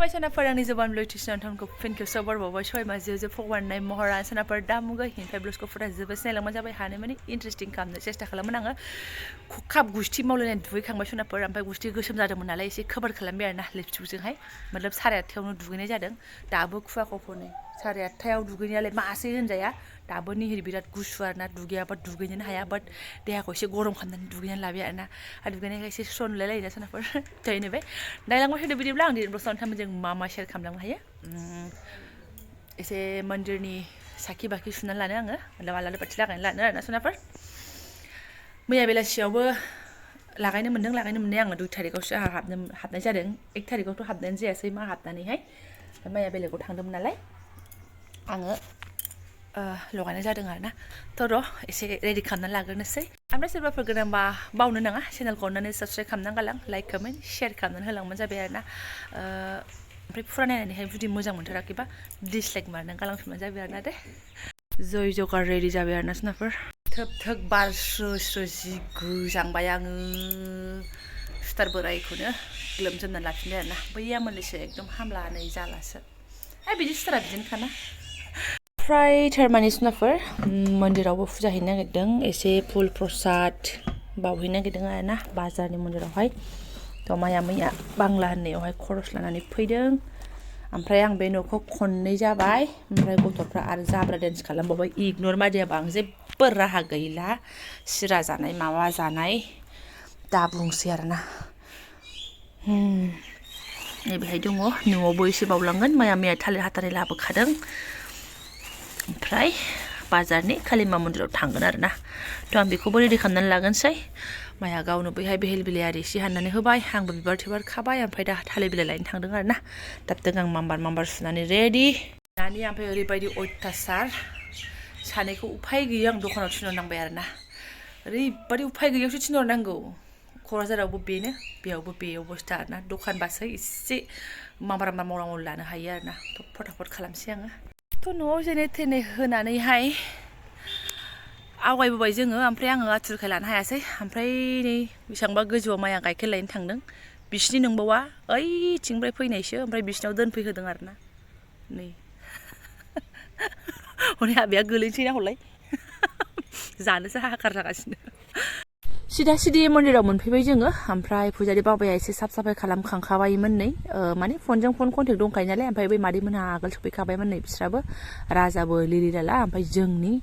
बायसनाफोर आंनि जबानब्लग टिउसन नोंथांखौ फिन खेबसेयाव बरबावबाय सय माजियाव फगवाननाय महरा सनाफोर दामुगा हिनफाय ब्लग्सखौ फुरा जोबोद सिनायलांबाय जाबाय हानाय माने इन्टारेस्टिं खालामनो सेस्था खालामोन आङो खाब गुस्थि मावलायनाय दुगैखांबाय सनाफोर ओमफ्राय गुस्थि गोसोम जादोंमोन नालाय एसे कभार खालामबाय आरोना लिपस्टिकजोंहाय मतलब 8:30आवनो दुगैनाय जादों दाबो खुवा खफ'नै 8:30आव दुगैनायालाय मासे होनजाया दाबो निहिर बिराद गुसु आरोना दुगैयाबा दुगैनोनो हाया बाट देहाखौ एसे गरम खालामनानै दुगैनानै लाबाय आरोना आरो दुगैनायखाय एसे स्र' नुलायलायोना सनाफोर थैनो बे दायलांबाय थादो बिदिब्ला आं दिनै ब्लग्सआव नोंथांमोनजों मा शेयार खालामलांनो हायो एसे मन्दिरनि साखि बाखि सुनानै लानो आङो मतलब आलारि बाथि लागायनानै लानो आरोना सनाफोर मैया बेलासियावबो लागायनो मोननाय आङो 2 थारिखआवसो आंहा हाबनाय जादों 1 थारिखआवथ' हाबनायानो जायासै मा हाबनानैहाय मैया बेलेगाव थांदोंमोन नालाय आङो लगायनाय जादों आरोना थ' र' एसे रेडि खालामनानै लाग्रोनोसै ओमफ्राय सोरबाफोर गोनांबा बावनो नाङा चेनेलखौ अननानै साबस्क्राइब खालामनानै गालां लाइक कमेन्ट शेयार खालामनानै होलांबानो जाबाय आरोना ओमफ्राय फुरा नायनानैहाय जुदि मोजां मोनथाराखैबा डिसलाइक मारनानै गालांफिनबानो जाबाय आरोना दे जय जगार रेडि जाबाय आरोना सनाफोर थोब थोब बार स्रो स्रो जि गोजांबाय आङो सुटार बोरायखौनो ग्लोबजोबनानै लाफिनबाय आरोना बैया मोननैसो एकदम हामला नै जालासो बिदि सुटारा बिदिनोखाना ओमफ्राय थारमानि सनाफोर मन्दिरावबो फुजा हैनो नागिरदों एसे फुल प्रसाद बावहैनो नागिरदों आरोना बाजारनि मन्दिरावहाय थ' मैया बांला होननायावहाय खरस लानानै फैदों ओमफ्राय आं बे न'खौ खननै जाबाय ओमफ्राय गथ'फ्रा आरो जाब्रा डेन्स खालामबावबाय इगनर मारियाबा आं जेबो राहा गैला सिरा जानाय माबा जानाय दा बुंसै आरोना नैबेहाय दङ न'आवबो एसे बावलांगोन मैया थालिर हाथानै लाबोखादों ओमफ्राय बाजारनि कालिमा मन्दिराव थांगोन आरोना थ' आं बेखौबो रेडि खालामनानै लागोनसै माया गावनो बैहाय बेहेल बिलाइ आरि एसे हाननानै होबाय आंबो बिबार थिबार खाबाय ओमफ्राय दा थालिर बिलाइ लायनो थांदों आरोना दाबदों आं माम्बार सुनानै रेडि दानि ओमफ्राय ओरैबायदि अयथासार सानैखौ उफाय गैयै आं दखानाव थिनहरनांबाय आरोना ओरैबायदि उफाय गैयैयावसो थिनहरनांगौ क'क्राझारावबो बेनो बेयावबो बे अबस्था आरोना दखानबासो एसे माम्बार मावनांगौ लानो हायो आरोना फटाफट खालामसै आङो थ' न'आव जेने थेने होनानैहाय आवगायबोबाय जोङो ओमफ्राय आङो आथुरखाय लानो हायासै ओमफ्राय नै बेसेबांबा गोजौआव माया गाइखेर लायनो थांदों बिसिनि नंबावा ओइथिंनिफ्राय फैनायसो ओमफ्राय बिसिनाव दोनफैहोदों आरोना नै हनै आबैया गोलैनोसै ना हरलाय जानोसो हाहाकार जागासिनो सिदा सिदि मन्दिराव मोनफैबाय जोङो ओमफ्राय फुजारि बाबाया एसे साफ साफाय खालामखांखाबायमोन नै माने फनजों फन कन्टेक्ट दंखायो नालाय ओमफ्राय बै मादैमोनहा आगोल सफैखाबायमोन नै बिस्राबो राजाबो लिलि लाला ओमफ्राय जोंनि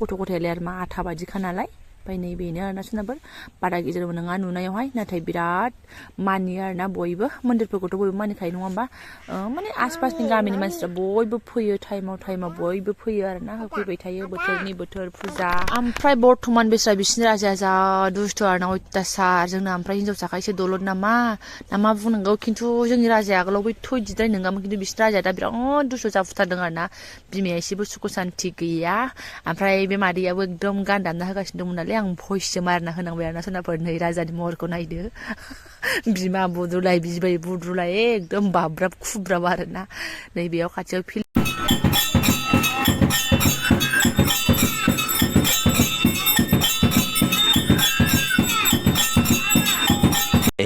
गथ' गथायालाय आरो मा आथा बादिखा नालाय ओमफ्राय नै बेनो आरोना सोनाफोर बारा गिदिरबो नङा नुनायावहाय नाथाय बिराद मानियो आरोना बयबो मन्दिरफोरखौथ' बयबो मानिखायो नङा होमबा माने आसपासनि गामिनि मानसिफ्रा बयबो फैयो टाइमाव बयबो फैयो आरोना होफैबाय थायो बोथोरनि बोथोर फुजा ओमफ्राय बर्थमान बेस्रा बिसिनि राजाया जा दुस्थ' आरोना अयथासार जोंना ओमफ्राय हिनजावसाखा एसे दलद ना मा बुंनांगौ खिन्थु जोंनि राजाया आगोलाव बै थयदिद्राय नङामोन खिन्थु बिसिनि राजाया दा बिराद दुस्थ' जाफुथारदों आरोना बिमाया एसेबो सुखु सान्थि गैया ओमफ्राय बे मादैयाबो एकदम गान दामना होगासिनो दंमोन नालाय आं भइससो मारना होनांबाय आरोना सोनाफोर नै राजानि महरखौ नायदो बिमा बुद्रुलाय बिबै बुद्रुलाय एकदम बाब्राब खुब्राब आरोना नै बेयाव खाथियाव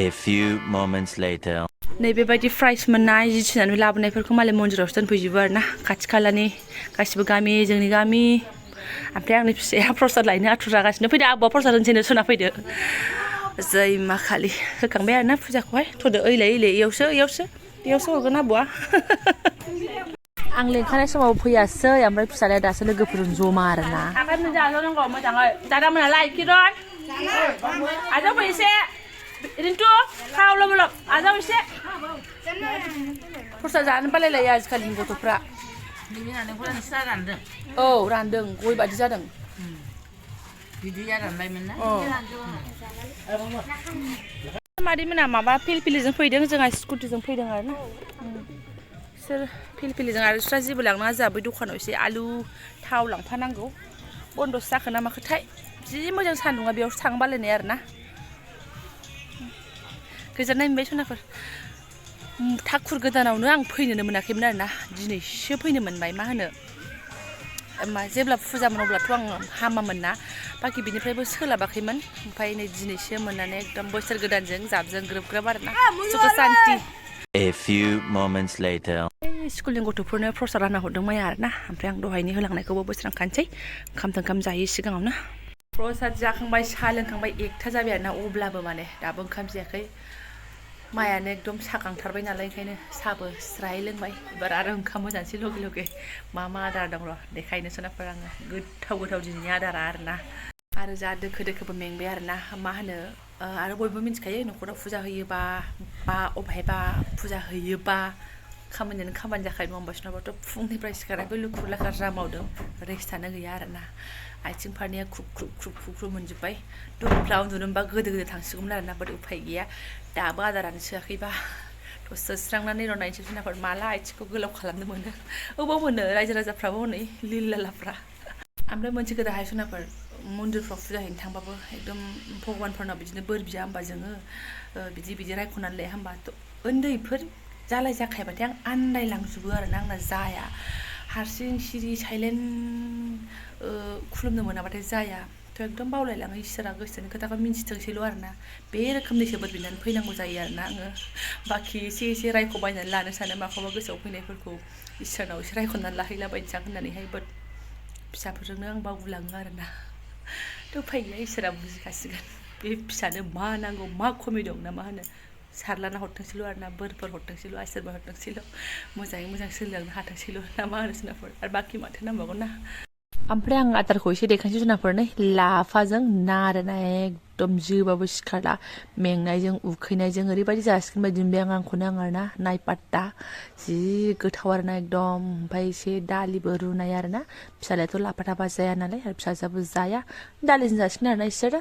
A few moments later. नै बेबायदि प्राइस मोननाय जि थिनानै लाबोनायफोरखौ मालाय मन्दिरावसो दोनफैजोबो आरोना खाथि खालानि गासिबो गामि जोंनि गामि ओमफ्राय आंनि फिसाया प्रसाद लायनो आथुर जागासिनो फैदो आबौआ प्रसाद होनसैनो सोना फैदो जै मा खालि होखांबाय आरोना फुजाखौहाय थ'दो ओइलाय इयावसो हरगोन आबौआ आं लेंखानाय समाव फैयासै ओमफ्राय फिसालाया दासो लोगोफोरजों जमा आरोना आखाइ जाजानांगौ मोजाङै दादामोनालाय किरन आजावबो एसे रिन्टु खाव लब आजाव एसे प्रसाद जानो बालायलायो आजिखालिनि गथ'फ्रा औ रानदों गय बादि जादों मादैमोना माबा फिलफिलिजों फैदों जोंहा स्कुटिजों फैदों आरोना बिसोर फिलफिलिजों आरो बिस्रा जेबो लांनाङा जोंहा बै दखानाव एसे आलु थाव लांफानांगौ बन्दसो जाखो ना माखोथाय जि मोजां सान्दुङा बेयावसो थांनो बालायनाय आरोना गोजोननाय मोनबाय सनाफोर थाखुर गोदानावनो आं फैनोनो मोनाखैमोन आरोना दिनैसो फैनो मोनबाय मा होनो जेब्ला फुजामोन अब्लाथ' आं हामामोन ना बाखि बिनिफ्रायबो सोलाबाखैमोन ओमफ्राय नै दिनैसो मोननानै एकदम बोसोर गोदानजों जाबजों ग्रोब ग्रोब आरोना सुखु सान्ति A few moments later. स्कुलनि गथ'फोरनो प्रसाद रानना हरदोंमोन आरोना ओमफ्राय आं दहायनि होलांनायखौबो बोस्रांखानोसै ओंखाम जायो सिगाङावनो प्रसाद जाखांबाय साहा लोंखांबाय 1ता जाबाय आरोना अब्लाबो माने दाबो ओंखाम जायाखै मायानो एकदम सागांथारबाय नालाय ओंखायनो साहाबो स्राय लोंबाय एबार आरो ओंखाम मोजांसै लगे मा आदार दं र' देखायनोसै नाफोर आङो गोथाव दिनैनि आदारा आरोना आरो जा दोखोबो मेंबाय आरोना मा होनो आरो बयबो मिथिखायो न'खराव फुजा होयोबा बा अबहायबा फुजा होयोबा खामानि जाखायो नङा होमबा सोरनाबाथ' फुंनिफ्राय सिखारनायबो लुखुर लाखार जा मावदों रेस्टआनो गैया आरोना आथिं फारनैया ख्रुब मोनजोब्बाय दहायफ्राव उन्दुनो मोनबा गोदो थांसिगौमोन आरोना बाट उफाय गैया दाबो आदारानो सोआखैबा दसे स्रांनानै र' नायनोसै जुनाफोर माला आथिंखौ गोलाव खालामनो मोनो अबाव मोनो रायजो राजाफ्राबो हनै लिलालाफ्रा ओमफ्राय मोनसे खोथाहाय जुनाफोर मन्दिरफ्राव फुजा हैनो थांबाबो एकदम भगबानफोरनाव बिदिनो बोर बिया होमबा जोङो बिदि रायख'नानै लाया होमबा उन्दैफोर जालाय जाखायबाथाय आं आन्दायलांजोबो आरोना आंना जाया हारसिं सिरि साइलेन्ट खुलुमनो मोनाबाथाय जाया थ' एकदम बावलायलाङो इसोरा गोसोनि खोथाखौ मिन्थिथोंसैल' आरोना बे रोखोमनिसो बोर बिनानै फैनांगौ जायो आरोना आङो बाखि एसे रायख'बायनानै लानो सानो माखौबा गोसोआव फैनायफोरखौ इसोरनाव एसे रायख'नानै लाहैलाबायनोसै होननानैहाय बाट फिसाफोरजोंनो आं बावलाङो आरोना थ' उफाय गैया इसोरा बुजिखासिगोन बे फिसानो मा नांगौ मा खमि दं ना मा होनो सारलाना हरथोंसैल' आरोना बोरफोर हरथोंसैल' आशिर्बाद हरथोंसैल' मोजाङै मोजां सोलिलांनो हाथोंसैल' ना मा होनो जुनाफोर आरो बाखि माथो नांबावगौ ना ओमफ्राय आं आदारखौ एसे देखायनोसै जुनाफोर नै लाफाजों ना आरोना एकदम जोबाबो सिखारला मेंनायजों उखैनायजों ओरैबायदि जासिगोन बायदि मोनबाय आंखौनो आरोना नायपात्ता जि गोथाव आरोना एकदम ओमफ्राय एसे दालिबो रुनाय आरोना फिसालायाथ' लाफा थाफा जाया नालाय आरो फिसाजोआबो जाया दालिजों जासिगोन आरोना इसोरो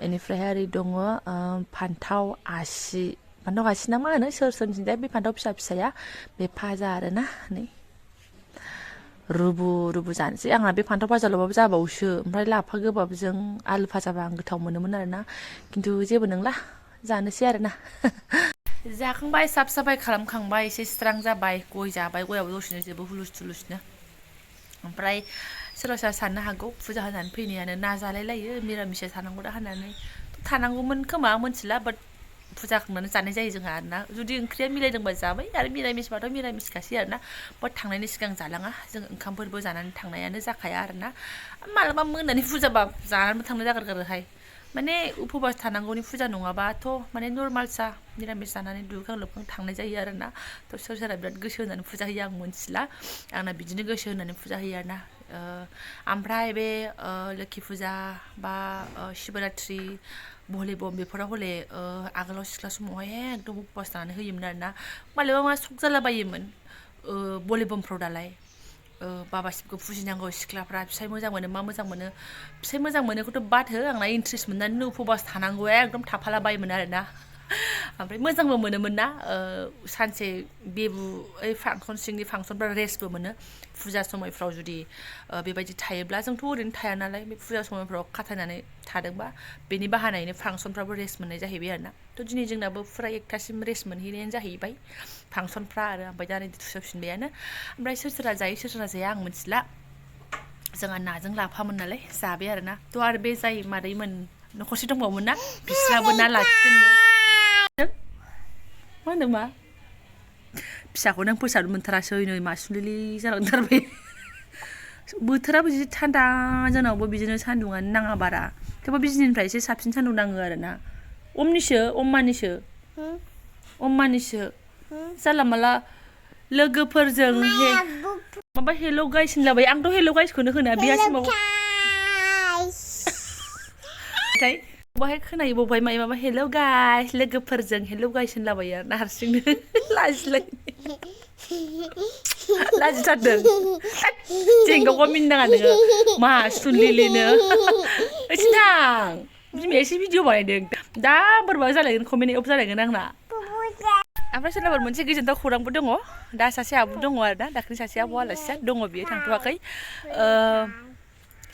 बेनिफ्रायहाय ओरै दङ फान्थाव आसि ना मा होनो सोरनिथिंजाय बे फान्थाव फिसाया बे भाजा आरोना नै रुबु जानोसै आंना बे फान्थाव भाजाल'बाबो जाबावसो ओमफ्राय लाफा गोबाबजों आलु भाजाबा आं गोथाव मोनोमोन आरोना खिन्थु जेबो नंला जानोसै आरोना जाखांबाय साफ साफाय खालामखांबाय एसे स्रां जाबाय गय जाबाय गयाबो दसेनो जोबो हुलुस थुलुसनो ओमफ्राय सोरबा साननो हागौ फुजा होनानै फैनायानो ना जालायलायो मिरामिस थानांगौ दा होननानै थानांगौमोन खोमा मोनथिला बाट फुजा खांनानै जानाय जायो जोंहा आरोना जुदि ओंख्रिया मिलायदोंबा जाबाय आरो मिरामिसबाथ' मिरामिसखासै आरोना बाट थांनायनि सिगां जालाङा जों ओंखामफोरबो जानानै थांनायानो जाखाया आरोना मालाबा मोनानि फुजाबा जानानैबो थांनाय जागारगारोहाय माने उपबास थानांगौनि फुजा नङाबाथ' माने नर्मालसा निरामिस जानानै दुगैखां लोबखां थांनाय जायो आरोना थ' सोरबा बिराद गोसो होनानै फुजा होयो आं मोनथिला आंना बिदिनो गोसो होनानै फुजा होयो आरोना ओमफ्राय बे लोखि फुजा बा शिबरात्रि भलिबम बेफोराव हले आगोलाव सिख्ला समावहाय एकदम उपबास थानानै होयोमोन आरोना मालाबा मा सक जालाबायोमोन भलिबमफ्राव दालाय बाबा शिबखौ फुजिनांगौ सिख्लाफ्रा फिसाइ मोजां मोनो मा मोजां मोनो फिसाइ मोजां मोनोखौथ' बाद हो आंना इन्ट्रेस्ट मोननानै उपबास थानांगौ एकदम थाफालाबायोमोन आरोना ओमफ्राय मोजांबो मोनोमोन ना सानसे बेबु फांसन सिंनि फांसनफ्रा रेस्टबो मोनो फुजा समायफ्राव जुदि बेबायदि थायोब्ला जोंथ' ओरैनो थाया नालाय बे फुजा समायफ्राव खाथायनानै थादोंबा बेनि बाहानायैनो फांसनफ्राबो रेस्ट मोननाय जाहैबाय आरोना थ' दिनै जोंनाबो फुरा 1तासिम रेस्ट मोनहैनायानो जाहैबाय फांसनफ्रा आरो ओमफ्राय दा नै थुसोफिनबायानो ओमफ्राय सोर जायो सोर जाया आं मिथिला जोंहा नाजों लाफामोन नालाय जाबाय आरोना थ' आरो बे जाय मादैमोन न'खरसे दंबावोमोन ना बिस्राबो ना लाखिदोंनो मा होनो मा फिसाखौनो आं फोसाबनो मोनथारासै नै मासुलिलि जालांथारबाय बोथोराबो जि थान्दा जोंनावबो बिदिनो सान्दुङानो नाङा बारा थेवबो बिजिनिफ्राय एसे साबसिन सान्दुं नाङो आरोना अम्मानिसो जाला माला लोगोफोरजों माबा हेल' गाइस होनलाबाय आंथ' हेल' गाइसखौनो होना बेयासिमाव बहाय खोनायो बहाय माबा हेल' गाइस लोगोफोरजों हेल' गाइस होनलाबायो आरोना हारसिंनो लाजिथारदों जेंगावगा मिनिनाङा नोङो मा सुनलिलिनो ओइथिं थां बिमाया एसे भिडिअ बानायदों दा बोरैबा जालायगोन कमेन्ट अफ जालायगोन आंना ओमफ्राय सोरनाबा मोनसे गोजोनथाव खौरांबो दङ दा सासे आब' दङ आरो ना दाख्लि सासे आब' आलासिया दङ बियो थांथ'वाखै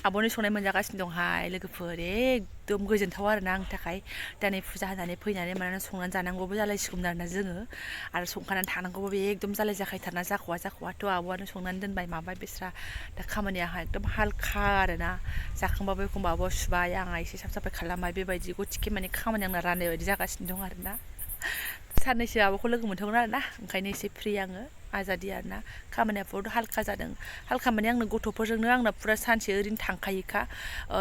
आब'नि संनाय मोनजागासिनो दंहाय लोगोफोर एकदम गोजोनथाव आरोना आंनि थाखाय दा नै फुजा होनानै फैनानै माने संनानै जानांगौबो जालायसिगौमोन आरोना जोङो आरो संखानानै थानांगौबो बे एकदम जालाय जाखायथारना जाख'वाथ' आब'आनो संनानै दोनबाय माबाय बिस्रा दा खामानियाहा एकदम हालखा आरोना जाखांबाबो एखमबा आब'आ सुबाय आंहा एसे साफ साफाय खालामबाय बेबायदिखौ थिके माने खामानि आंना राननाय बायदि जागासिनो दं आरोना साननैसो आब'खौ लोगो मोनथ'गोन आरो ना ओंखायनो एसे फ्रि आङो आजादि आरो ना खामानिया बहुद हालखा जादों हालखा माने आंनो गथ'फोरजोंनो आंना फुरा सानसे ओरैनो थांखायोखा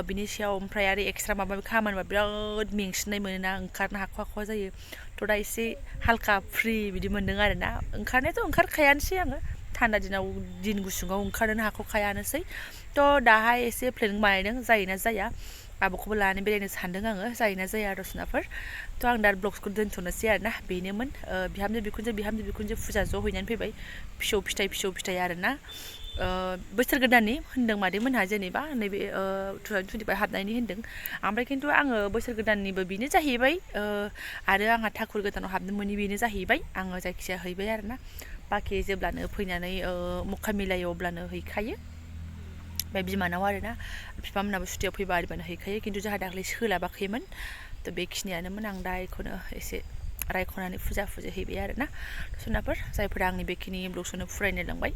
बिनि सायाव ओमफ्राय आरो एक्सट्रा माबा माबि खामानिबा बिराद मेंसिननाय मोनोना ओंखारनो हाख'वा जायो थ' दा एसे हालखा फ्रि बिदि मोन्दों आरो ना ओंखारनायाथ' ओंखारखायानोसै आङो थान्दा दिनाव दिन गुसुङाव ओंखारनो हाख'खायानोसै थ' दाहाय एसे प्लेनिं बानायदों जायोना जाया आब'खौबो लानानै बेरायनो सानदों आङो जायोना जाया दसनाफोर थ' आं दा ब्लग्सखौ दोनथ'नोसै आरो ना बेनोमोन बिहामजो बिखुनजो फुजा ज' हैनानै फैबाय फिसौ फिथाइ आरो ना बोसोर गोदाननि होन्दों मादैमोनहा जेनेबा नैबे 2025 हाबनायनि होन्दों ओमफ्राय खिन्थु आङो बोसोर गोदाननिबो बेनो जाहैबाय आरो आंहा थाकुर गोदानाव हाबनो मोनि बेनो जाहैबाय आङो जायखिजाया हैबाय आरो ना बाखि जेब्लानो फैनानै मखा मिलायो अब्लानो हैखायो ओमफ्राय बिमानाव आरो ना बिफामोनाबो सुटियाव फैबा आरिबानो हैखायो खिन्थु जोंहा दाख्लै सोलाबाखैमोन थ' बेखिनियानोमोन आं दा बेखौनो एसे रायख'नानै फुजा हैबाय आरो ना दसनाफोर जायफोरा आंनि बेखिनि ब्लग्सखौनो फरायनो लांबाय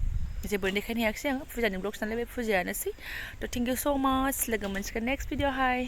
जेबो देखायनो हायाखिसै आङो फुजानि ब्लग्स नालाय बे फुजायानोसै थ' थेंक इउ स' माच लोगो मोनसिगोन नेक्स्ट भिडिअ'हाय